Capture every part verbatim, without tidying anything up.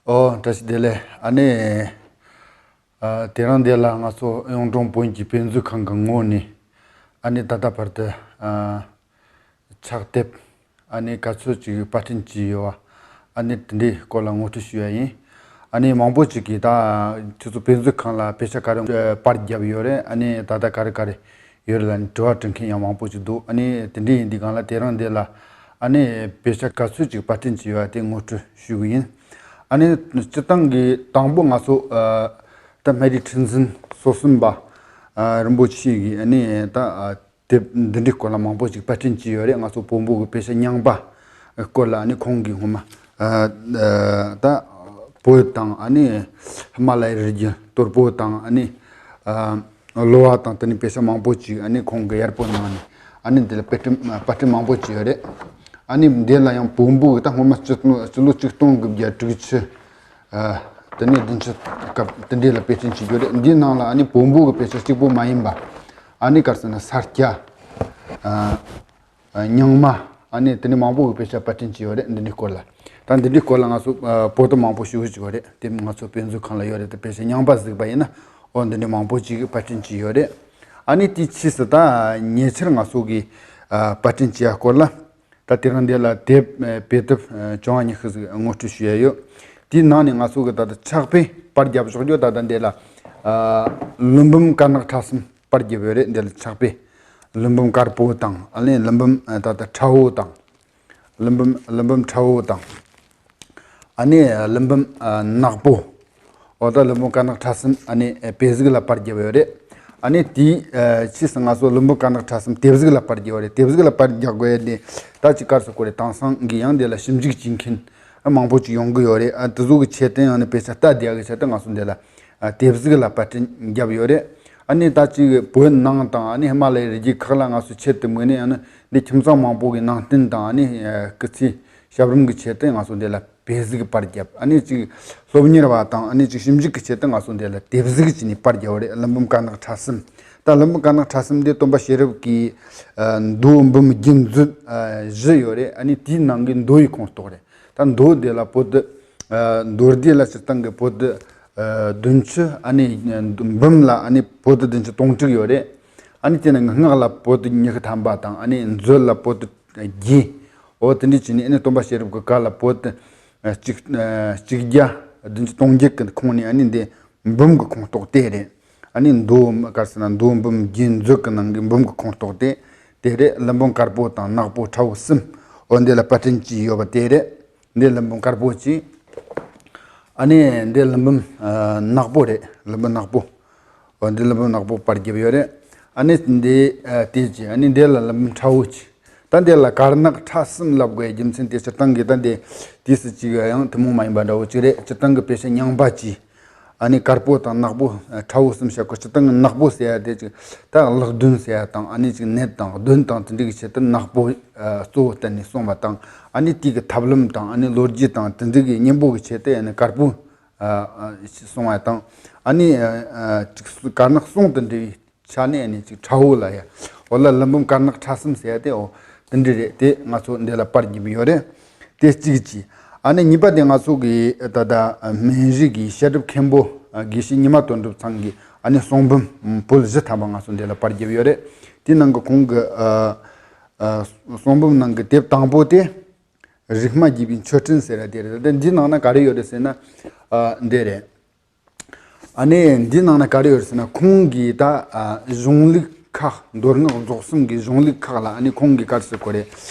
ཨོ། བཀྲ་ཤིས་བདེ་ལེགས། ཨ་ནི། ཨ། དེ་རིང་འདི་ལ་ང་ཚོ་གཡུང་དྲུང་བོན་གྱི་དཔེ་མཛོད་ཁང་གི་ངོས་ནས། ཨ་ནི་ད་ལྟ་བར་དུ། ཨ། ཕྱག་དེབ། ཨ་ནི་ག་ཚོད་ཅིག་པར་སྐྲུན་བྱས་ཡོད་པ། ཨ་ནི་དེ་འདྲའི་སྐོར་ལ་ངོ་སྤྲོད་ཞུ་ཡ་ཡིན། ཨ་ནི་མང་པོ་ཅིག་གིས་ད་ཁྱོད་ཚོ་དཔེ་མཛོད་ཁང་ལ་དཔེ་ཆ་ག་རེ་པར་བརྒྱབ་ཡོད་རེད། ཨ་ནི་ད་ལྟ་ག་རེ་ག་རེ་ཡོད་རེད་ལ་ནི་དྲི་བ་དྲི་མཁན་ཡང་མང་པོ་ཅིག་འདུག་ཨ་ནི་དེ་འདྲ་ཡིན་དུས་སྒང་ལ་དེ་རིང་འདི་ལ་ཨ་ནི་དཔེ་ཆ་ག་ཚོད་ཅིག་པར་སྐྲུན་བྱས་ཡོད་དེ་ངོ་སྤྲོད་ཞུ་གི་ཡིན། ཨ་ནི་སྤྱིར་བཏང་གི་དང་པོ་ང་ཚོ་ཨ་ད་སྨན་རིའི་ཁྲི་འཛིན་སོ་གསུམ་པ་ཨ་རིན་པོ་ཆེ་གིས་ཨ་ནི་ད་ཨ་དེབ་འདི་འདྲའི་སྐོར་ལ་མང་པོ་ཅིག་པར་སྐྲུན་བྱས་ཡོད་རེད། ང་ཚོ་བོན་པོ་གི་དཔེ་ཆ་རྙིང་པ་སྐོར་ལ་ཨ་ནི་ཁོང་གིས་སྔོན་མ་ཨ་ཨ་ད་བོད་དང་ཨ་ནི་ཧི་མ་ལ་ཡའི་རི་རྒྱུད་སྟོད་བོད་དང་ཨ་ནི་ཨ། གློ་བ་དང་དེ་ནས་དཔེ་ཆ་མང་པོ་ཅིག་ཨ་ནི་ཁོང་གིས་ཡར་པོ་གནང་ནས་ཨ་ནི་འདི་ལ་པར་སྐྲུན་པར་སྐྲུན་མང་པོ་བྱས་ཡོད་རེད། ཨ་ནི་འདི་ལ་ཡང་བོན་པོ་གི་ད་སྔོན་མ་སྤྱི་ལོ་སྤྱི་ལོ་ཆིག་སྟོང་དགུ་བརྒྱ་དྲུག་ཅུ་ཨ་དེ་ནས་བདུན་ཅུ་སྐབས་དེ་འདྲའི་ལ་པར་སྐྲུན་བྱས་ཡོད་རེད། འདིའི་ནང་ལ་ཨ་ནི་བོན་པོ་གི་དཔེ་ཆ་གཅིག་པོ་མ་ཡིན་པ་ཨ་ནི་ག་རེ་ཟེར་ན་ས་སྐྱ་ཨ། རྙིང་མ། ཨ་ནི་དེ་འདྲ་མང་པོ་གི་དཔེ་ཆ་པར་སྐྲུན་བྱས་ཡོད་རེད། འདི་འདྲའི་སྐོར་ལ། ད་འདི་འདྲའི་སྐོར་ལ་ང་ཚོ་ཨ་པོ་ཏི་མང་པོ་ཞེ་པོ་ཅིག་ཡོད་རེད། དེ་ང་ཚོ་དཔེ་མཛོད་ཁང་ལ་ཡོད་རེད། དེ་དཔེ་ཆ་རྙིང་པ་གཟིགས་པ་ཡིན་ན་ཨོ་འདི་འདྲའི་མང་པོ་ཅིག་པར་སྐྲུན་བྱས་ཡོད་རེད། ཨ་ནི་དེའི་ཕྱིས་སུ་ད་ཉེ་ཆར་ང་ཚོ་གིས་ཨ་པར་སྐྲུན་བྱས་ཡ་སྐོར་ལ། ད་དེ་རིང་འདི་ལ་དེབ་ཨ་དཔེ་དེབ་ཨ་བྱུང་བ་ཉི་ཤུ་ཟིག་ངོ་སྤྲོད་ཞུ་ཡ་ཡོད། དེའི་ནང་ནས་ང་ཚོ་གིས་ད་ལྟ་ཕྱག་དཔེ་པར་བརྒྱབ་བཞག་རྒྱུ་ད་ལྟ་འདི་ལ་ཨ་ཀླུ་འབུམ་དཀར་ནག་ཕྲ་གསུམ་པར་བརྒྱབ་ཡོད་རེད། འདི་ལ་ཕྱག་དཔེ། ཀླུ་འབུམ་དཀར་པོ་དང་ཨ་ནི་ཀླུ་འབུམ་ཨ་ད་ལྟ་ཁྲ་བོ་དང་། ཀླུ་འབུམ་ཀླུ་འབུམ་ཁྲ་བོ་དང་། ཨ་ནི་ཀླུ་འབུམ་ཨ་ནག་པོ། འོ་ད་ཀླུ་འབུམ་དཀར་ནག་ཕྲ་གསུམ་ཨ་ནི་ཨ་དཔེ་གཟུགས་ལ་པར་བརྒྱབ་ཡོད་རེད། ཨ་ནི་དེའི་ཨ་ཕྱིས་སུ་ང་ཚོ་ཀླུ་འབུམ་དཀར་ནག་ཕྲ་གསུམ་དེབ་གཟུགས་ལ་པར་བརྒྱབ་ཡོད་རེད། དེབ་གཟུགས་ལ་པར་རྒྱག་དགོས་ཡ་དེ་ད་ཅིག་ག་རེ་ཟེར་དགོས་རེད། དེང་སང་གི་ཡང་འདི་ལ་ཞིབ་འཇུག་བྱེད་མཁན་ཨ་མང་པོ་ཅིག་ཡོང་གི་ཡོད་རེད། ཨ་དེ་ཚོ་གི་ཆེད་དུ་ཡང་ནི་དཔེ་ཆ་ལྟ་བསྡད་ཡ་གི་ཆེད་དུ་ང་ཚོ་འདི་ལ་ཨ་དེབ་གཟུགས་ལ་པར་སྐྲུན་བརྒྱབ་ཡོད་རེད། ཨ་ནི་ད་ཅིག་བོད་ནང་དང་ཨ་ནི་ཧི་མ་ལ་ཡའི་རི་རྒྱུད་ཁག་ལ་ང་ཚོ་ཆེད་དུ་དམིགས་ནས་ཨ་ནི་འདི་ཁྱིམ་ཚང་མང་པོ་གི་ནང་རྟེན་དང་ཨ་ནི་ཨ་སྐུ་ཚེའི་ཞབས་རིམ་གི་ཆེད་དུ་ང་ཚོ་འདི་ལ་དཔེ་གཟུགས་པར་བརྒྱབ། ཨ་ནི་ཅིག་སློབ་གཉེར་བ་དང་ཨ་ནི་ཅིག་ཞིབ་འཇུག་གི་ཆེད་དུ་ང་ཚོ་འདི་ལ་དེབ་གཟུགས་བྱས་ནས་པར་བརྒྱབ་པ་རེད། ཀླུ་འབུམ་དཀར་ནག་ཕྲ་གསུམ། ད་ཀླུ་འབུམ་དཀར་ནག་ཕྲ་གསུམ་འདི་སྟོན་པ་ཤེས་རབ་ཀྱི་ཨ་མདོ་འབུམ་རྒྱན་མཛོད་ཨ་བཞི་ཡོད་རེད། ཨ་ནི་དེའི་ནང་གི་མདོ་ཡི་ཁོངས་གཏོགས་རེད། ད་མདོ་འདི་ལ་པོ་ཏི་ཨ་མདོ་སྡེ་ལ་སྤྱིར་བཏང་གི་པོ་ཏི་ཨ་བདུན་ཅུ། ཨ་ནི་འབུམ་ལ་ཨ་ནི་པོ་ཏི་བདུན་ཅུ་དོན་དྲུག་ཡོད་རེད། ཨ་ནི་དེ་ནི་སྔགས་ལ་པོ་ཏི་ཉི་ཤུ་ཐམ་པ་དང་། ཨ་ནི་མཛོད་ལ་པོ་ཏི་བརྒྱད། འོ་དེ་འདྲ་བྱས་ནས་ཨ་ནི་སྟོན་པ་ཤེས་རབ་ཀྱི་བཀའ་ལ་པོ་ཏི་ཨ་གཅིག་ཨ་གཅིག་བརྒྱ་བདུན་ཅུ་དོན་བརྒྱད་ཀྱི་ཁོངས་ནས་ཨ་ནི་འདི་འབུམ་གྱི་ཁོངས་གཏོགས་དེ་རེད། ཨ་ནི་མདོ་ག་རེ་ཟེར་ན་མདོ་འབུམ་རྒྱན་མཛོད་ཀྱི་ནང་གི་འབུམ་གྱི་ཁོངས་གཏོགས་དེ་དེ་རེད། ཀླུ་འབུམ་དཀར་པོ་དང་ནག་པོ་ཁྲ་བོ་གསུམ། འོ་འདི་ལ་པར་སྐྲུན་བྱས་ཡོད་པ་དེ་རེད། འདི་ཀླུ་འབུམ་དཀར་པོ་གཅིག། ཨ་ནི་འདི་ཀླུ་འབུམ་ཨ་ནག་པོ་རེད། ཀླུ་འབུམ་ནག་པོ། འོ་འདི་ཀླུ་འབུམ་ནག་པོ་པར་བརྒྱབ་ཡོད་རེད། ཨ་ནི་འདི་ཨ་དེ་གཅིག། ཨ་ནི་འདི་ལ་ཀླུ་འབུམ་ཁྲ་བོ་གཅིག། ད་འདི་ལ་དཀར་ནག་ཁྲ་གསུམ་ལབ་དགོས་རྒྱུ་མཚན་དེ་སྤྱིར་བཏང་གི་ད་འདི་དུས་སུ་གཅིག་ཡང་ཐུན་མོང་མ་ཡིན་པ་འདྲ་བོ་གཅིག་རེད། སྤྱིར་བཏང་གི་དཔེ་ཆ་རྙིང་པ་གཅིག། ཨ་ནི་དཀར་པོ་དང་ནག་པོ་ཨ་ཁྲ་བོ་གསུམ་བྱ་དགོས། སྤྱིར་བཏང་གི་ནག་པོ་ཟེར་ཡ་དེ་ཅིག་ད་ཀླུ་གདོན་ཟེར་ཡ་དང་། ཨ་ནི་ཅིག་ནད་དང་གདོན་དང་དེ་འདྲ་གི་ཆེད་དུ་ནག་པོ་ཨ་གཙོ་བོ་བསྟན་ནས་གསུངས་པ་དང་། ཨ་ནི་དེ་གི་ཐབས་ལམ་དང་ཨ་ནི་ལོ་རྒྱུས་དང་དེ་འདྲ་གི་སྙིང་པོ་གི་ཆེད་དུ་ཨ་ནི་དཀར་པོ་ཨ་ཨ་གསུངས་པ་དང་། ཨ་ནི་ཨ་ཨ་ཅིག་དཀར་ནག་ཟུང་དུ་འབྲེལ་བའི་ཆ་ནས་ཨ་ནི་ཅིག་ཁྲ་བོ་ལ་ཡ། འོ་ལ་ཀླུ་འབུམ་དཀར་ནག་ཁྲ་གསུམ་ཟེར་ཡ་དེ་འོ་དེ་འདྲ་རེད། དེ་ང་ཚོ་འདི་ལ་པར་བརྒྱབ་ཡོད་རེད། དེ་གཅིག་གཅིག། ཨ་ནི་གཉིས་པ་དེ་ང་ཚོ་གི་ད་ལྟ་སྨན་རིའི་གི་བཤད་སྒྲུབ་མཁན་པོ་དགེ་བཤེས་ཉི་མ་དོན་གྲུབ་ཚང་གི་ཨ་ནི་གསུང་འབུམ་པོད་བཞི་ཐམ་པ་ང་ཚོ་འདི་ལ་པར་བརྒྱབ་ཡོད་རེད། དེའི་ནང་གི་ཁོང་གི་ཨ་ཨ་གསུང་འབུམ་ནང་གི་དེབ་དང་པོ་དེ་རིག་མ་བརྒྱུད་པའི་མཆོད་སྤྲིན་ཟེར་ཡ་དེ་རེད། ད་འདིའི་ནང་ན་ག་རེ་ཡོད་རེད་ཟེར་ན་ཨ་འདི་རེད། ཨ་ནི་འདི་ནང་ན་ག་རེ་ཡོད་ཟེར་ན་ཁོང་གིས་ད་ཨ་གཞུང་ལུགས་ཁག་མདོ་སྔགས་རྫོགས་གསུམ་གྱི་གཞུང་ལུགས་ཁག་ལ་ཨ་ནི་ཁོང་གིས་ག་རེ་ཟེར་དགོས་རེད།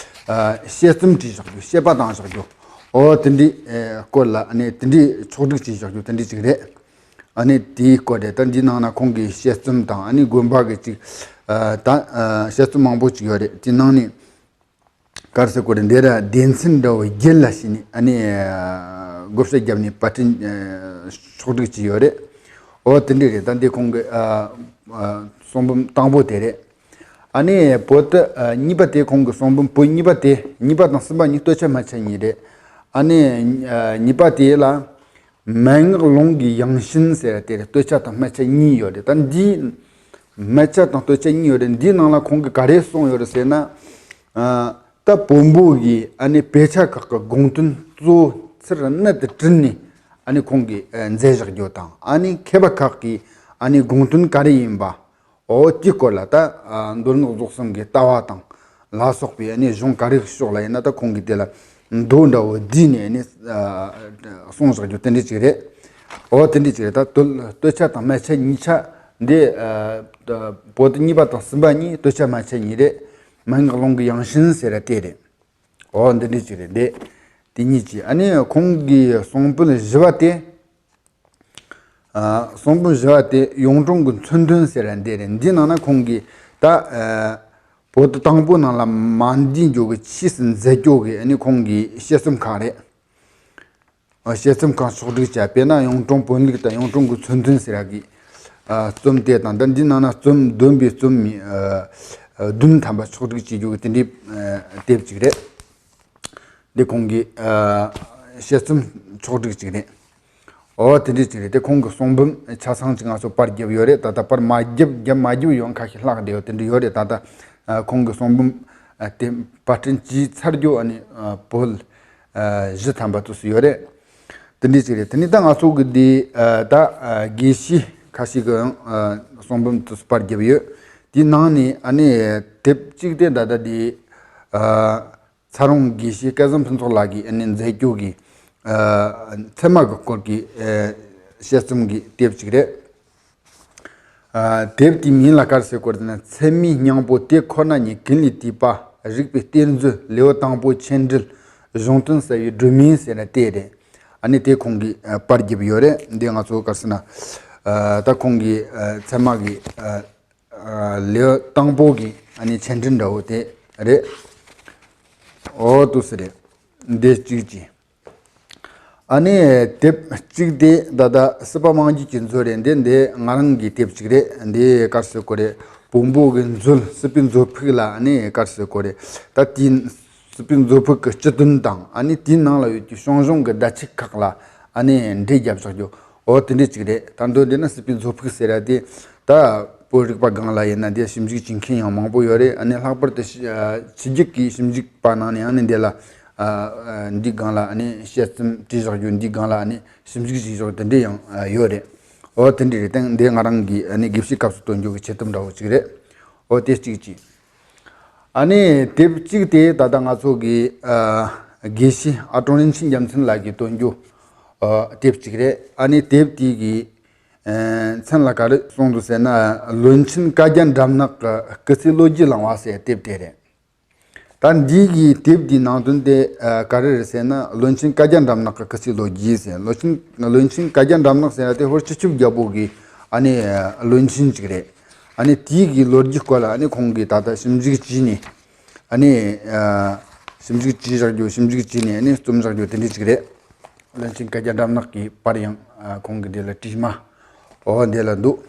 ཨ་དཔྱད་རྩོམ་བྲིས་བཞག་རྒྱུ། དཔྱད་པ་བཏང་བཞག་རྒྱུ། འོ་དེ་འདྲའི་ཨ་སྐོར་ལ་ཨ་ནི་དེ་འདྲའི་ཕྱོགས་སྒྲིག་བྱས་བཞག་རྒྱུ་དེ་འདྲའི་ཅིག་རེད། ཨ་ནི་དེའི་སྐོར་རེད། ད་འདིའི་ནང་ན་ཁོང་གིས་དཔྱད་རྩོམ་དང་ཨ་ནི་དགོན་པ་གི་ཅིག་ཨ་ད་ཨ་དཔྱད་རྩོམ་མང་པོ་ཅིག་ཡོད་རེད། དེའི་ནང་ནས། ག་རེ་ཟེར་དགོས་རེད། འདི་ར་སྡེ་ཚན་འདྲ་བོ་བརྒྱད་ལ་ཕྱེ་ནས་ཨ་ནི་བགོ་བཤའ་བརྒྱབ་ནས་པར་སྐྲུན་ཕྱོགས་སྒྲིག་བྱས་ཡོད་རེད། འོ་དེ་འདྲ་རེད། ད་འདི་ཁོང་གི་ཨ་ཨ་གསུང་འབུམ་དང་པོ་དེ་རེད། ཨ་ནི་པོ་ཏི་ཨ་གཉིས་པ་དེ། ཁོང་གི་གསུང་འབུམ་པོད་གཉིས་པ་དེ། གཉིས་པ་དང་གསུམ་པ་གཉིས་སྟོད་ཆ་སྨད་ཆ་གཉིས་རེད། ཨ་ནི་ཨ་གཉིས་པ་དེ་ལ། མན་ངག་ལུང་གི་ཡང་ཤིན་ཟེར་དེ་རེད། སྟོད་ཆ་དང་སྨད་ཆ་གཉིས་ཡོད་རེད། ད་འདི་སྨད་ཆ་དང་སྟོད་ཆ་གཉིས་ཡོད་རེད། འདིའི་ནང་ལ་ཁོང་གིས་ག་རེ་གསུངས་ཡོད་རེད་ཟེར་ན། ཨ་ད་བོན་པོ་གིས་ཨ་ནི་དཔེ་ཆ་ཁག་གི་དགོངས་དོན་གཙོ་བོ་ཚུར་གནད་དུ་དྲིལ་ནས་ ཨ་ནི་ཁོང་གིས་ཨ་མཛད་བཞག་རྒྱུ་དང་། ཨ་ནི་མཁས་པ་ཁག་གིས་ཨ་ནི་དགོངས་དོན་ག་རེ་ཡིན་པ། འོ་དེའི་སྐོར་ལ་ད་ཨ་མདོ་སྔགས་རྫོགས་གསུམ་གྱི་ལྟ་བ་དང་ལ་སོགས་པའི་ཨ་ནི་གཞུང་ག་རེ་ཕྱོགས་ལ་ཡིན་ན་ད་ཁོང་གིས་དེ་ལ་མདོ་འདྲ་བོ་བསྡུས་ནས་ཨ་ནི་ཨ་གསུངས་བཞག་རྒྱུ་དེ་འདྲ་ཅིག་རེད། འོ་དེ་འདྲ་ཅིག་རེད། ད་སྟོད་སྟོད་ཆ་དང་སྨད་ཆ་གཉིས་ཆ་འདི་ཨ་པོ་ཏི་གཉིས་པ་དང་གསུམ་པ་གཉིས་སྟོད་ཆ་སྨད་ཆ་གཉིས་རེད། མན་ངག་ཀློང་གི་ཡང་སྲིད་ཟེར་ར་དེ་རེད། འོ་འདི་འདྲ་ཅིག་རེད་འདི། དེ་གཉིས་ཀྱིས་ཨ་ནི་ཁོང་གི་གསུང་འབུམ་བཞི་པ་དེ། ཨ་གསུང་འབུམ་བཞི་པ་དེ་གཡུང་དྲུང་གི་མཚོན་དོན་ཟེར་ར་འདི་རེད། འདི་ནང་ན་ཁོང་གིས་ད་ཨ་པོ་ཏི་དང་པོ་ནང་ལ་མ་འདུས་རྒྱུ་གི་ཆོས་སུ་མཛད་རྒྱུ་གི་ཨ་ནི་ཁོང་གི་དཔྱད་རྩོམ་ཁག་རེད། ཨ་དཔྱད་རྩོམ་ཁག་ཕྱོགས་བསྒྲིགས་བྱས། དཔེར་ན་གཡུང་དྲུང་བོན་ལུགས་དང་གཡུང་དྲུང་གི་མཚོན་དོན་ཟེར་ཡག་གི་ཨ་རྩོམ་དེ་དང་། ད་འདི་ནང་ན་རྩོམ་བསྡོམས་པའི་རྩོམ་མི་ཨ་ཨ་བདུན་ཐམ་པ་ཕྱོགས་བསྒྲིགས་བྱེད་རྒྱུ་གི་དེ་འདྲའི་ཨ་དེབ་ཅིག་རེད། འདི་ཁོང་གི་ཨ་དཔྱད་རྩོམ་ཕྱོགས་བསྒྲིགས་ཅིག་རེད། འོ་དེ་འདྲ་ཅིག་རེད། དེ་ཁོང་གི་གསུང་འབུམ་ཆ་ཚང་ཅིག་ང་ཚོ་པར་བརྒྱབ་ཡོད་རེད། ད་ལྟ་པར་མ་བརྒྱབ་བརྒྱབ་མ་བརྒྱབ་ཡང་ཁ་ཤས་ལྷག་བསྡད་ཡོད། དེ་འདྲ་ཡོད་རེད། ད་ལྟ་ཨ་ཁོང་གི་གསུང་འབུམ་ཨ་དེ་པར་སྐྲུན་བྱས་ཚར་རྒྱུ་ཨ་ནི་ཨ་བོད་ཨ་བཞི་ཐམ་པ་དུ་སུ་ཡོད་རེད། དེ་འདྲ་ཅིག་རེད། དེ་ནི་ད་ང་ཚོ་གི་འདི་ཨ་ད་ཨ་དགེ་བཤེས་ཁ་ཤས་ཀྱི་ཨ་གསུང་འབུམ་དུ་སུ་པར་བརྒྱབ་ཡོད། དེའི་ནང་ནས་ཨ་ནི་དེབ་གཅིག་དེ་ད་ལྟ་འདི་ཨ་ཚ་རོང་དགེ་བཤེས་སྐལ་བཟང་ཕུན་ཚོགས་ལགས་ཀྱིས་ཨ་ནི་མཛད་རྒྱུ་གི་ཨ་ཚད་མ་གི་སྐོར་གྱི་ཨ་དཔྱད་རྩོམ་གྱི་དེབ་ཅིག་རེད། ཨ་དེབ་དེའི་མིང་ལ་ག་རེ་ཟེར་དགོས་རེད་ཟེར་ན། ཚད་མའི་སྙིང་པོ་དེ་ཁོ་ན་ཉིད། ཀུན་ལས་བཏུས་པ་རིགས་པའི་གཏེར་མཛོད། ལེའུ་དང་པོ་ཆེ་འབྲེལ་གཞུང་དོན་གསལ་བའི་སྒྲོན་མེ་ཟེར་ན་དེ་རེད། ཨ་ནི་དེ་ཁོང་གིས་ཨ་པར་བརྒྱབ་ཡོད་རེད། འདི་ང་ཚོ་ག་རེ་ཟེར་ན་ཨ་ད་ཁོང་གིས་ཨ་ཚད་མ་གི་ཨ་ཨ་ལེའུ་དང་པོ་གི་ཨ་ནི་ཆེ་འབྲེལ་འདྲ་བོ་དེ་རེད། འོ་འདུག་སེ་རེད། འདི་གཅིག་གཅིག་ཨ་ནི་དེབ་གཅིག་དེ་ད་ལྟ་སྲིད་པ་དམངས་རྒྱུད་ཀྱི་མཛོད་རེད། འདི་འདི་ང་རང་གི་དེབ་གཅིག་རེད། འདི་ག་རེ་ཟེར་དགོས་རེད། བོན་པོ་གི་མཛོད། སྲིད་པའི་མཛོད་ཕུགས་ལ་ཨ་ནི་ག་རེ་ཟེར་དགོས་རེད། ད་དེའི་སྲིད་པའི་མཛོད་ཕུགས་ཀྱི་སྤྱི་དོན་དང་། ཨ་ནི་དེའི་ནང་ལ་ཡོད་ཀྱི་ཞང་ཞུང་གི་བརྡ་ཆད་ཁག་ལ་ཨ་ནི་འགྲེལ་བརྒྱབ་བཞག་རྒྱུ། འོ་དེ་འདྲ་ཅིག་རེད། ད་མདོར་བསྡུས་ན་སྲིད་པའི་མཛོད་ཕུགས་ཟེར་ཡ་དེ་ད་བོད་རིག་པ་སྒང་ལ་ཡིན་ན་དེ་ཞིབ་འཇུག་བྱེད་མཁན་ཡང་མང་པོ་ཡོད་རེད། ཨ་ནི་ལྷག་པར་དུ་ཕྱི་ཨ་ཕྱི་རྒྱལ་གྱི་ཞིབ་འཇུག་པ་ནང་ནས་ཨ་ནི་འདི་ལ་ཨ་ཨ་འདི་སྒང་ལ་ཨ་ནི་དཔྱད་རྩོམ་བྲིས་བཞག་རྒྱུ། འདི་སྒང་ལ་ཨ་ནི་ཞིབ་འཇུག་བྱས་བཞག་དེ་འདྲ་ཡང་ཨ་ཡོད་རེད། འོ་དེ་འདྲ་རེད། དེང་འདི་ང་རང་གི་ཨ་ནི་དགེ་བཤེས་སྐབས་སུ་བཏོན་རྒྱུ་གི་ཆེད་དོན་འདྲ་བོ་ཅིག་རེད། འོ་དེ་གཅིག་གཅིག་ཨ་ནི་དེབ་གཅིག་དེ་ད་ལྟ་ང་ཚོ་གི་ཨ་དགེ་བཤེས་ཨ་ཀྲོང་རིན་ཆེན་རྒྱལ་མཚན་ལགས་ཀྱིས་བཏོན་རྒྱུ་ཨ་དེབ་གཅིག་རེད། ཨ་ནི་དེབ་དེ་གི་ཨ་མཚན་ལ་ག་རེ་གསུངས་འདུག་ཟེར་ན། བློན་ཆེན་བཀའ་རྒྱ་འགྲམ་ནག་གི་སྐུ་ཚེའི་ལོ་རྒྱུས་བླང་བ་ཟེར་དེབ་དེ་རེད། ད་འདི་གི་དེབ་འདིའི་ནང་དོན་དེ་ཨ་ག་རེ་རེད་ཟེར་ན། བློན་ཆེན་བཀའ་རྒྱ་འགྲམ་ནག་གི་སྐུ་ཚེའི་ལོ་རྒྱུས་ཟེར། བློན་ཆེན་བློན་ཆེན་བཀའ་རྒྱ་འགྲམ་ནག་ཟེར་ཡ་དེ་ཧོར་སྤྱི་ཁྱབ་རྒྱལ་པོ་གི་ཨ་ནི་ཨ་བློན་ཆེན་ཅིག་རེད། ཨ་ནི་དེའི་གི་ལོ་རྒྱུས་སྐོར་ལ་ཨ་ནི་ཁོང་གིས་ད་ལྟ་ཞིབ་འཇུག་བྱས་ནས། ཨ་ནི་ཨ་ཞིབ་འཇུག་བྱས་བཞག་རྒྱུ། ཞིབ་འཇུག་བྱས་ནས་ཨ་ནི་རྩོམ་བཞག་རྒྱུ་དེ་འདྲ་ཅིག་རེད། བློན་ཆེན་བཀའ་རྒྱ་འགྲམ་ནག་གི་པར་ཡང་ཨ་ཁོང་གི་འདི་ལ་བྲིས་མ། འོ་འདི་ལ་འདུག་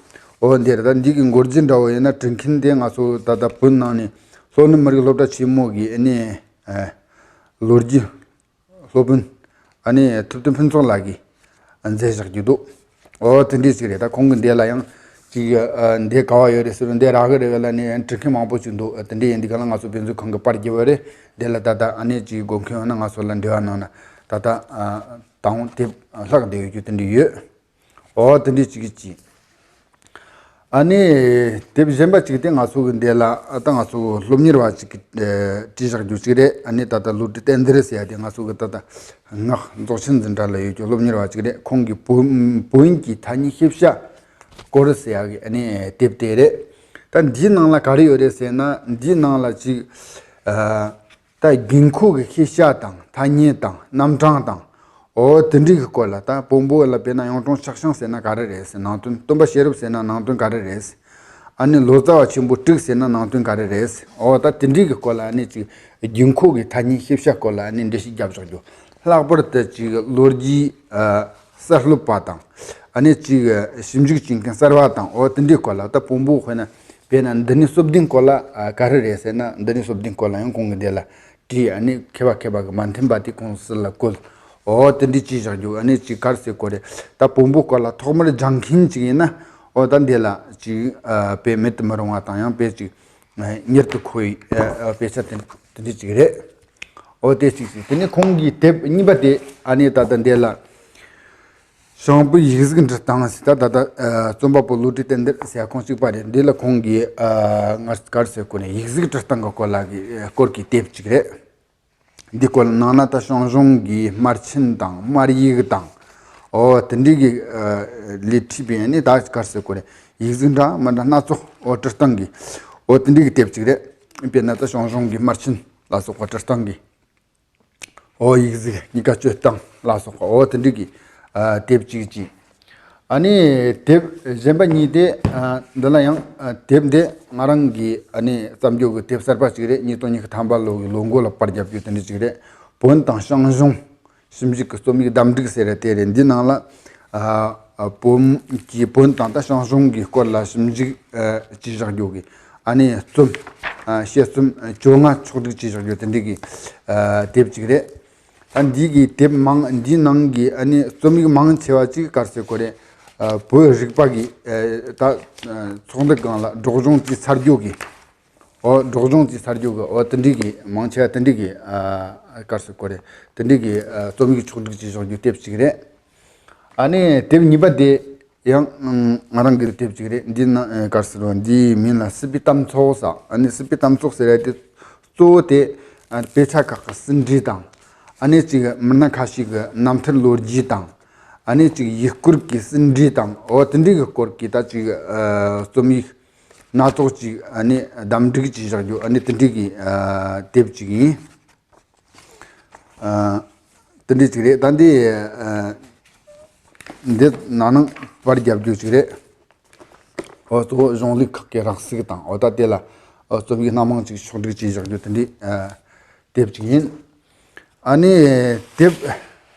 འོ་འདི་རེད། ད་འདི་གི་མགོ་རྒྱན་འདྲ་བོ་ཡིན་ན། འབྲི་མཁན་དེ་ང་ཚོ་ད་ལྟ་བོད་ནང་ནས་ལྷོ་ནུབ་མི་རིགས་སློབ་གྲྭ་ཆེན་མོ་གི་ཨ་ནི་ཨ་ལོ་རྒྱུས་སློབ་དཔོན་ཨ་ནི་ཐུབ་བསྟན་ཕུན་ཚོགས་ལགས་ཀྱིས་མཛད་བཞག་རྒྱུ་འདུག་འོ་དེ་འདྲ་ཞིག་རེད། ད་ཁོང་གི་འདི་ལ་ཡང་ཅིག་ཨ་འདི་ག་བ་ཡོད་རེད་ཟེར་བ། འདི་རག་གི་རེད་བ་ལ་ནི་ཡང་འབྲི་མཁན་མང་པོ་ཅིག་འདུག་དེ་འདྲ་ཡིན་དུས་ག་ལ་ང་ཚོ་དཔེ་མཛོད་ཁང་གི་པར་བརྒྱབ་པ་རེད། འདི་ལ་ད་ལྟ་ཨ་ནི་ཅིག་དགོས་མཁན་ཡོད་ན་ང་ཚོ་ལ་འབྲེལ་བ་གནང་ན། ད་ལྟ་ཨ་དང་དེབ་ལྷག་བསྡད་ཡོད་རྒྱུ་དེ་འདྲ་ཡོད། འོ་དེ་འདྲ་ཅིག་ཅིག་ཨ་ནི་དེབ་གཞན་པ་ཅིག་དེ་ང་ཚོ་གི་འདི་ལ་ཨ་ད་ང་ཚོ་སློབ་གཉེར་བ་ཅིག་གིས་ཨེ་བྲིས་བཞག་རྒྱུ་ཅིག་རེད། ཨ་ནི་ད་ལྟ་བློ་གྲོས་བསྟན་འཛིན་ཟེར་ཡ་དེ་ང་ཚོ་གི་ད་ལྟ་སྔགས་རྫོགས་ཆེན་འཛིན་གྲྭ་ལ་ཡོད་རྒྱུ་སློབ་གཉེར་བ་ཅིག་རེད། ཁོང་གི་བོན་བོན་གྱི་ཐ་སྙད་ཤེས་བྱ་སྐོར་ཟེར་ཡ་གི་ཨ་ནི་དེབ་དེ་རེད། ད་འདིའི་ནང་ལ་ག་རེ་ཡོད་རེད་ཟེར་ན། འདིའི་ནང་ལ་ཅིག་ཨ་ད་དགོས་མཁོ་གི་ཤེས་བྱ་དང་ཐ་སྙད་དང་རྣམ་གྲངས་དང་། འོ་དེ་འདྲའི་གི་སྐོར་ལ། ད་བོན་པོ་ལ་དཔེར་ན་གཡུང་དྲུང་ཕྱག་ཞུ་ཟེར་ན་ག་རེ་རེད་ཟེར། ནང་དོན། སྟོན་པ་ཤེས་རབ་ཟེར་ན་ནང་དོན་ག་རེ་རེད་ཟེར། ཨ་ནི་ལོ་ཙཱ་བ་ཆེན་པོ་དྲུག་ཟེར་ན་ནང་དོན་ག་རེ་རེད་ཟེར། འོ་ད་དེ་འདྲའི་གི་སྐོར་ལ་ཨ་ནི་ཅིག་དགོས་མཁོ་གི་ཐ་སྙད་ཤེས་བྱ་སྐོར་ལ་ཨ་ནི་འགྲེལ་བཤད་རྒྱབ་བཞག་རྒྱུ། ལྷག་པར་དུ་ཅིག་ལོ་རྒྱུས་ཨ་གསར་སློབ་པ་དང་། ཨ་ནི་ཅིག་ཞིབ་འཇུག་བྱེད་མཁན་གསར་བ་དང་། འོ་དེ་འདྲའི་སྐོར་ལ། ད་བོན་པོ་དཔེར་ན་དཔེར་ན་འདི་ནི་སོ་བདུན་སྐོར་ལ་ཨ་ག་རེ་རེད་ཟེར་ན། འདི་ནི་སོ་བདུན་སྐོར་ལ་ཡང་ཁོང་གིས་འདི་ལ་བྲིས། ཨ་ནི་མཁས་པ་མཁས་པ་གི་མ་མཐུན་པ་དེ་ཁོང་ཚོ་ལ་བཀོད། འོ་དེ་འདྲའི་ཅིག་བཞག་རྒྱུ། ཨ་ནི་ཅིག་ག་རེ་ཟེར་དགོས་རེད། ད་བོན་པོ་སྐོར་ལ་ཐོག་མར་སྦྱང་མཁན་ཅིག་ཡིན་ན། འོ་ད་འདི་ལ་ཅིག་ཨ་དཔེ་མེད་དུ་མི་རུང་བ་དང་། ཡང་དཔེ་ཅིག་ཨ་མྱུར་དུ་མཁོ་བའི་ཨ་དཔེ་ཆ་དེ་དེ་འདྲའི་ཅིག་རེད། འོ་དེ་གཅིག་ཅིག་དེ་ནས་ཁོང་གི་དེབ་གཉིས་པ་དེ་ཨ་ནི་ད་ལྟ་འདི་ལ། ཞང་བོད་ཡིག་གཟུགས་འབྲི་སྟངས་ཟེར་ད་ད་ལྟ་ཨ་རྩོམ་པ་པོ་བློ་གྲོས་བསྟན་འདིར་ཟེར་ཁོང་གཅིག་པ་རེད། འདི་ལ་ཁོང་གིས་ཨ་ང་གར་ཟེར་གོ་ནས་ཡིག་གཟུགས་འབྲི་སྟངས་ཀྱི་སྐོར་ལ་གི་སྐོར་གྱི་དེབ་ཅིག་རེད། འདི་སྐོར་ནང་ན་ད་ཞང་ཞུང་གི་སྨར་ཆེན་དང་སྨར་ཡིག་དང་། ཨོ་དེ་འདྲའི་གི་ཨ་ལས་བྲིས་པའི་ནི་ད་གར་ཟེར་གོ་རེད། ཡིག་གཟུགས་འདྲ་མི་འདྲ་སྣ་ཚོགས་ཨོ་འབྲི་སྟངས་གི་ཨོ་དེ་འདྲའི་གི་དེབ་ཅིག་རེད། དཔེར་ན་ད་ཞང་ཞུང་གི་སྨར་ཆེན་ལ་སོགས་པ་འབྲི་སྟངས་གི་ཨོ་ཡིག་གཟུགས་གཉིས་ཀ་སྤྱོད་སྟངས་ལ་སོགས་པ་ཨོ་དེ་འདྲའི་གི་ཨ་དེབ་ཅིག་ཅིག་ཨ་ནི་དེབ་གཞན་པ་གཉིས་དེ་ཨ་འདི་ལ་ཡང་ཨ་དེབ་འདི་ང་རང་གི་ཨ་ནི་བརྩམས་རྒྱུ་གི་དེབ་གསར་པ་ཅིག་རེད། ཉིས་སྟོང་ཉི་ཤུ་ཐམ་པ་ལོ་གི་ལོ་མགོ་ལ་པར་བརྒྱབ་རྒྱུ་དེ་འདྲ་ཅིག་རེད། བོན་དང་ཞང་ཞུང་ཞིབ་འཇུག་གི་རྩོམ་ཡིག་བདམས་སྒྲིག་ཟེར་ར་དེ་རེད། འདི་ནང་ལ་ཨ་ཨ་བོན་གྱི་བོན་དང་ད་ཞང་ཞུང་གི་སྐོར་ལ་ཞིབ་འཇུག་ཨ་བྱས་བཞག་རྒྱུ་གི་ཨ་ནི་རྩོམ་ཨ་དཔྱད་རྩོམ་བཅོ་ལྔ་ཕྱོགས་སྒྲིག་བྱས་བཞག་རྒྱུ་དེ་འདྲ་གི་ཨ་དེབ་ཅིག་རེད། ད་འདི་གི་དེབ་མང་འདིའི་ནང་གི་ཨ་ནི་རྩོམ་ཡིག་མང་ཆེ་བ་ཅིག་གར་ཟེར་གོ་རེད། ཨ་བོད་རིག་པ་གི་ཨ་ད་ཨ་ཚོགས་འདུ་སྒང་ལ་སྒྲོག་སྦྱང་བྱས་ཚར་རྒྱུ་གི་ཨོ་སྒྲོག་སྦྱང་བྱས་ཚར་རྒྱུ་གི་ཨོ་དེ་འདྲའི་གི་མང་ཆེ་བ་དེ་འདྲའི་གི་ཨ་གར་ཟེར་གོ་རེད། དེ་འདྲའི་གི་ཨ་རྩོམ་ཡིག་ཕྱོགས་སྒྲིག་བྱས་བཞག་རྒྱུ་དེབ་ཅིག་རེད། ཨ་ནི་དེབ་གཉིས་པ་དེ་ཡང་ང་རང་གི་དེབ་ཅིག་རེད། འདི་ན་གར་ཟེར་བ་འདིའི་མིང་ལ་སྲིད་པའི་གཏམ་ཚོགས་ཟེར། ཨ་ནི་སྲིད་པའི་གཏམ་ཚོགས་ཟེར་ཡ་དེ་གཙོ་བོ་དེ་ཨ་དཔེ་ཆ་ཁག་གི་ཟིན་བྲིས་དང་། ཨ་ནི་ཅིག་མི་སྣ་ཁ་ཤས་ཀྱི་རྣམ་ཐར་ལོ་རྒྱུས་དང་། ཨ་ནི་ཅིག་ཡུལ་སྐོར་གྱི་ཟིན་བྲིས་དང་ཨོ་དེ་འདྲའི་གི་སྐོར་གྱི་ད་ཅིག་ཨ་རྩོམ་ཡིག་སྣ་ཚོགས་ཅིག་ཨ་ནི་བདམས་སྒྲིག་བྱས་བཞག་རྒྱུ་ཨ་ནི་དེ་འདྲའི་གི་ཨ་དེབ་ཅིག་ཡིན། ཨ་དེ་འདྲའི་ཅིག་རེད། ད་འདི་ཨ་འདི་ནང་ནང་པར་རྒྱབ་རྒྱུ་ཅིག་རེད། ཨོ་གཙོ་བོ་གཞུང་ལུགས་ཁག་གི་རགས་ཚིག་དང་ཨོ་ད་དེ་ལ་ཨོ་རྩོམ་ཡིག་སྣ་མང་ཅིག་ཕྱོགས་སྒྲིག་བྱས་བཞག་རྒྱུ་དེ་འདྲའི་ཨ་དེབ་ཅིག་ཡིན། ཨ་ནི་དེབ་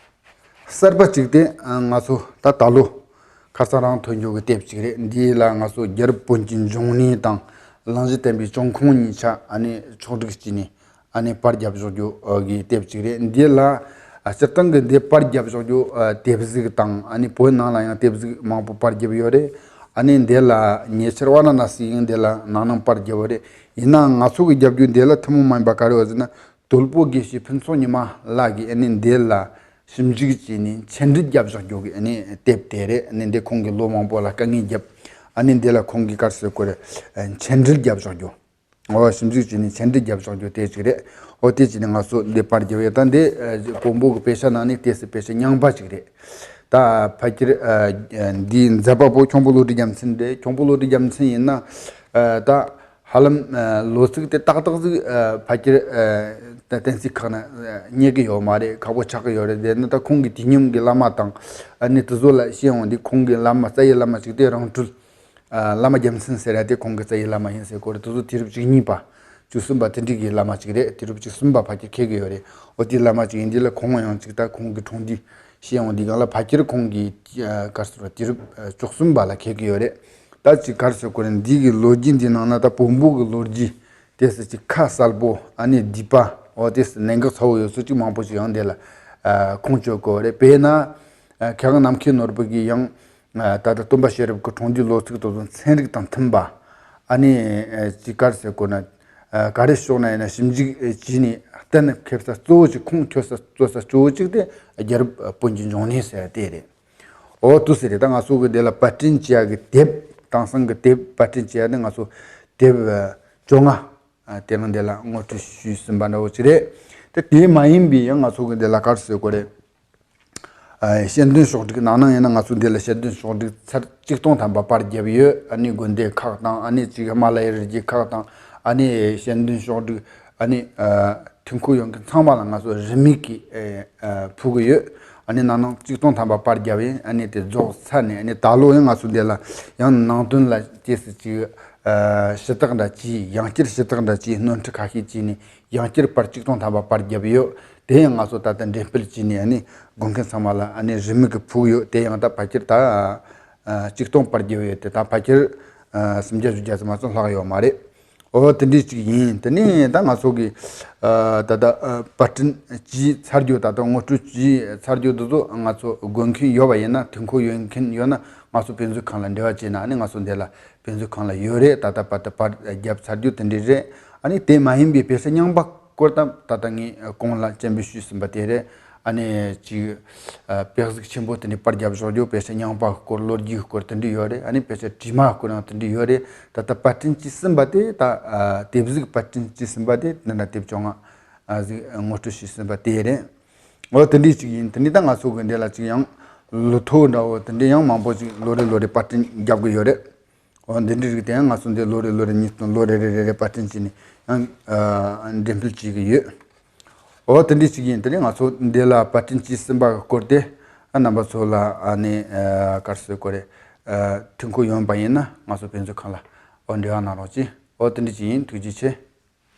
གསར་པ་གཅིག་དེ་ཨ་ང་ཚོ་ད་ད་ལོ་ཁ་སང་རང་ཐོན་རྒྱུ་གི་དེབ་ཅིག་རེད། འདི་ལ་ང་ཚོ་རྒྱལ་རབས་བོན་གྱི་འབྱུང་གནས་དང་གླང་བཞི་བསྟན་པའི་བྱུང་ཁུངས་གཉིས་ཆ་ཨ་ནི་ཕྱོགས་སྒྲིག་བྱས་ནས་ཨ་ནི་པར་རྒྱབ་བཞག་རྒྱུ་གི་དེབ་ཅིག་རེད། འདི་ལ་ཨ་སྤྱིར་བཏང་གི་འདི་པར་རྒྱབ་བཞག་རྒྱུ་ཨ་དེབ་གཟུགས་དང་ཨ་ནི་བོད་ནང་ལ་ཡང་དེབ་གཟུགས་མང་པོ་པར་རྒྱབ་ཡོད་རེད། ཨ་ནི་འདི་ལ་ཉེ་ཆར་ཝཱ་ར་ཎ་སི་ཡང་འདི་ལ་ནང་ནང་པར་རྒྱབ་ཡོད་རེད། ཡིན་ནའང་ང་ཚོ་གི་རྒྱབ་རྒྱུ་འདི་ལ་ཐུན་མོང་མ་ཡིན་པ་ག་རེ་ཡོད་ཟེར་ན། དོལ་པོ་དགེ་བཤེས་ཕུན་ཚོགས་ཉི་མ་ལགས་ཀྱིས་ཨ་ནི་འདི་ལ་ཞིབ་འཇུག་བྱས་ནས་མཆན་འགྲེལ་བརྒྱབ་བཞག་རྒྱུ་གི་ཨ་ནི་དེབ་དེ་རེད། ཨ་ནི་འདི་ཁོང་གིས་ལོ་མང་པོ་ལ་དཀའ་ངལ་བརྒྱབ། ཨ་ནི་འདི་ལ་ཁོང་གིས་ག་རེ་ཟེར་དགོས་རེད། མཆན་འགྲེལ་བརྒྱབ་བཞག་རྒྱུ། འོ་ཞིབ་འཇུག་བྱས་ནས་མཆན་འགྲེལ་བརྒྱབ་བཞག་རྒྱུ་དེ་ཅིག་རེད། འོ་དེ་བྱས་ནས་ང་ཚོ་འདི་པར་རྒྱབ་ཡོད། ད་འདི་ཨ་བོན་པོ་གི་དཔེ་ཆ་ནང་ནས་དེ་སྲིད་དཔེ་ཆ་རྙིང་པ་ཅིག་རེད། ད་ཕལ་ཆེར་ཨ་འདིའི་མཛད་པ་པོ་ཁྱུང་པོ་བློ་གྲོས་རྒྱལ་མཚན་རེད། ཁྱུང་པོ་བློ་གྲོས་རྒྱལ་མཚན་ཡིན་ན་ཨ་ད་ཧ་ལམ་ཨ་ལོ་ཚིགས་དེ་ཏག་ཏག་ཟིག་ཨ་ཕལ་ཆེར་ཨ་ད་གཏན་ཚིགས་ཁག་ན་ཨ་རྙེད་གི་ཡོད་མ་རེད། ཁག་པོ་ཆགས་གི་ཡོད་རེད། དེ་ནི་ད་ཁོང་གི་དུས་མཉམ་གི་བླ་མ་དང་ཨ་ནི་དེ་ཚོ་ལ་བཤད་འོང་དུས་ཁོང་གི་བླ་མ་རྩ་བའི་བླ་མ་ཅིག་དེ་རང་སྤྲུལ་ཨ་བླ་མ་རྒྱལ་མཚན་ཟེར་ཡ་དེ་ཁོང་གི་རྩ་བའི་བླ་མ་ཡིན་ཟེར་གོ་རེད། དེ་ཚོ་དུས་རབས་བཅུ་གཉིས་པ་བཅུ་གསུམ་པ་དེ་འདྲའི་གི་བླ་མ་ཅིག་རེད། དུས་རབས་བཅུ་གསུམ་པ་ཕལ་ཆེར་འཁེལ་གི་ཡོད་རེད། འོ་དེའི་བླ་མ་ཅིག་ཡིན་དུས་ལ་ཁོང་ཡང་ཅིག་ད་ཁོང་གི་འཁྲུངས་དུས་བཤད་འོང་དུས་སྒང་ལ་ཕལ་ཆེར་ཁོང་གི་ཨ་ག་རེ་ཟེར་དུས་རབས་ཨ་བཅུ་གསུམ་པ་ལ་འཁེལ་གི་ཡོད་རེད། ད་ཅིག་ག་རེ་ཟེར་དགོས་རེད། འདི་གི་ལོ་རྒྱུས་འདི་ནང་ན་ད་བོན་པོ་གི་ལོ་རྒྱུས་དེ་སྲིད་ཅིག་ཁ་གསལ་པོ་ཨ་ནི་བསྡུས་པ་འོ་དེ་སྲིད་གནད་འགག་ཚ་བོ་ཡོད་ཚུལ་ཅིག་མང་པོ་ཅིག་ཡང་འདི་ལ་ཨ་ཁུངས་བཅོལ་དགོས་རེད། དཔེར་ན་ཨ་མཁས་དབང་རྣམ་མཁྱེན་ནོར་བུ་གིས་ཡང་ཨ་ད་ལྟ་སྟོན་པ་ཤེས་རབ་ཀྱི་འཁྲུངས་དུས་ལོ་ཚིགས་དེ་ཚོ་ཚན་རིག་དང་མཐུན་པ་ཨ་ནི་ཨ་ཅིག་ག་རེ་ཟེར་དགོས་ན་ཨ་ག་རེ་ཕྱོགས་ན་ཡིན་ན་ཞིབ་འཇུག་བྱས་ནས་གཏན་འཁེལ་ས་གཙོ་བོ་ཅིག་ཁུངས་འཁྱོལ་ས་གཙོ་ས་གཙོ་བོ་ཅིག་དེ་རྒྱལ་རབས་བོན་གྱི་འབྱུང་གནས་ཟེར་དེ་རེད། འོ་དུ་ཟེར་རེད། ད་ང་ཚོ་གི་དེ་ལ་པར་སྐྲུན་བྱེད་ཡ་གི་དེབ་དེང་སང་གི་དེབ་པར་སྐྲུན་བྱེད་ཡ་ནི་ང་ཚོ་དེབ་བཅོ་ལྔ་དེ་རིང་འདི་ལ་ངོ་སྤྲོད་ཞུས་ཟིན་པ་འདྲ་བོ་ཅིག་རེད། དེ་དེ་མ་ཡིན་པའི་ཡང་ང་ཚོ་གི་འདི་ལ་ག་རེ་ཟེར་དགོས་རེད། ཨ་ཤེས་ལྡན་ཕྱོགས་སྒྲིག་ནང་ན་ཡིན་ན་ང་ཚོ་འདི་ལ་ཤེས་ལྡན་ཕྱོགས་སྒྲིག་ཚར་གཅིག་སྟོང་ཐམ་པ་པར་བརྒྱབ་ཡོད། ཨ་ནི་དགོན་སྡེ་ཁག་དང་ཨ་ནི་ཅིག་ཧི་མ་ལ་ཡའི་རི་རྒྱུད་ཁག་དང་ཨ་ནི་ཤེས་ལྡན་ཕྱོགས་སྒྲིག་ཨ་ནི་ཨ་དུས་འཁོར་ཡོད་མཁན་ཚང་མ་ལ་ང་ཚོ་རིན་མེད་ཀྱིས་ཨ་ཨ་ཕུལ་གི་ཡོད། ཨ་ནི་ནང་ནང་གཅིག་སྟོང་ཐམ་པ་པར་བརྒྱབ་ཡིན། ཨ་ནི་དེ་རྫོགས་ཚར་ནས་ཨ་ནི་ད་ལོ་ཡང་ང་ཚོ་འདི་ལ་ཡང་ནང་དོན་ལ་དེ་སྲིད་ཅིག་ཨ་ཞུ་དག་འདྲ་བྱས། ཡང་བསྐྱར་ཞུ་དག་འདྲ་བྱས། སྣོན་འཕྲི་ཁ་ཤས་བྱས་ནས་ཡང་བསྐྱར་པར་གཅིག་སྟོང་ཐམ་པ་པར་བརྒྱབ་ཡོད། དེ་ཡང་ང་ཚོ་ད་ལྟ་འགྲེམས་སྤེལ་བྱས་ནས་ཨ་ནི་དགོས་མཁན་ཚང་མ་ལ་ཨ་ནི་རིན་མེད་ཀྱིས་ཕུལ་གི་ཡོད། དེ་ཡང་ད་ཕལ་ཆེར་ད་ཨ་གཅིག་སྟོང་པར་བརྒྱབ་ཡོད་དེ་ད་ཕལ་ཆེར་ཨ་སུམ་བརྒྱ་བཞི་བརྒྱ་ཙམ་མ་ཚང་ལྷག་ཡོད་མ་རེད། ཨོ་དེ་འདྲས་ཅིག་ཡིན། དེ་ནས་ད་ང་ཚོ་གི་ཨ་ད་ལྟ་ཨ་པར་སྐྲུན་བྱས་ཚར་རྒྱུ་ད་ལྟ་ངོ་སྤྲོད་བྱས་ཚར་རྒྱུ་དེ་ཚོ་ང་ཚོ་དགོས་མཁན་ཡོད་པ་ཡིན་ན། དུས་འཁོར་ཡོད་མཁན་ཡོད་ན་ང་ཚོ་དཔེ་མཛོད་ཁང་ལ་འབྲེལ་བ་བྱས་ན་ཨ་ནི་ང་ཚོ་འདི་ལ་དཔེ་མཛོད་ཁང་ལ་ཡོད་རེད། ད་ལྟ་བར་དུ་པར་བརྒྱབ་ཚར་རྒྱུ་དེ་འདྲས་རེད། ཨ་ནི་དེ་མ་ཡིན་པའི་དཔེ་ཆ་རྙིང་པ་སྐོར་དང་ད་ལྟ་ངས་གོང་ལ་སྤྱན་འབུལ་ཞུས་ཟིན་པ་དེ་རེད། ཨ་ནི་ཅིག་ཨ་དཔེ་གཟུགས་ཆེན་པོ་དེ་འདྲའི་པར་བརྒྱབ་བཞག་རྒྱུ། དཔེ་ཆ་རྙིང་པ་སྐོར། ལོ་རྒྱུས་སྐོར་དེ་འདྲ་ཡོད་རེད། ཨ་ནི་དཔེ་ཆ་བྲིས་མ་སྐོར་ཡང་དེ་འདྲ་ཡོད་རེད། ད་ལྟ་པར་སྐྲུན་བྱས་ཟིན་པ་དེ་ད་ཨ་དེབ་གཟུགས་པར་སྐྲུན་བྱས་ཟིན་པ་དེ་འདི་འདྲ་དེབ་བཅོ་ལྔ་ཨ་ཟིག་ངོ་སྤྲོད་བྱས་ཟིན་པ་དེ་རེད། འོ་དེ་འདྲ་ཅིག་ཡིན། དེ་ནས་ད་ང་ཚོ་གི་འདི་ལ་ཅིག་ཡང་ལོ་ཐོ་འདྲ་བོ་དེ་འདྲ་ཡང་མང་པོ་ཅིག་ལོ་རེ་ལོ་རེ་པར་སྐྲུན་རྒྱབ་གི་ཡོད་རེད། འོ་འདི་འདྲའི་རིགས་དེ་ཡང་ང་ཚོ་འདི་ལོ་རེ་ལོ་རེ་ཉིས་སྟོང་ལོ་རེ་རེ་རེ་རེ་པར་སྐྲུན་བྱས་ནས་ཡང་ཨ་འགྲེམས་སྤེལ་བྱེད་ཀྱི་ཡོད། འོ་དེ་འདྲ་ཅིག་ཡིན། དེ་ནས་ང་ཚོ་འདི་ལ་པར་སྐྲུན་བྱས་ཟིན་པ་གི་སྐོར་དེ་ཨ་རྣམ་པ་ཚོ་ལ་ཨ་ནི་ཨ་ག་རེ་ཟེར་དགོས་རེད། ཨ་ཐུགས་ཁུར་ཡོད་པ་ཡིན་ན་ང་ཚོ་ཕན་ཚུན་ཁ་ལ་འོ་འབྲེལ་བ་གནང་རོགས་གྱིས། འོ་དེ་འདྲ་ཅིག་ཡིན། ཐུགས་རྗེ་ཆེ།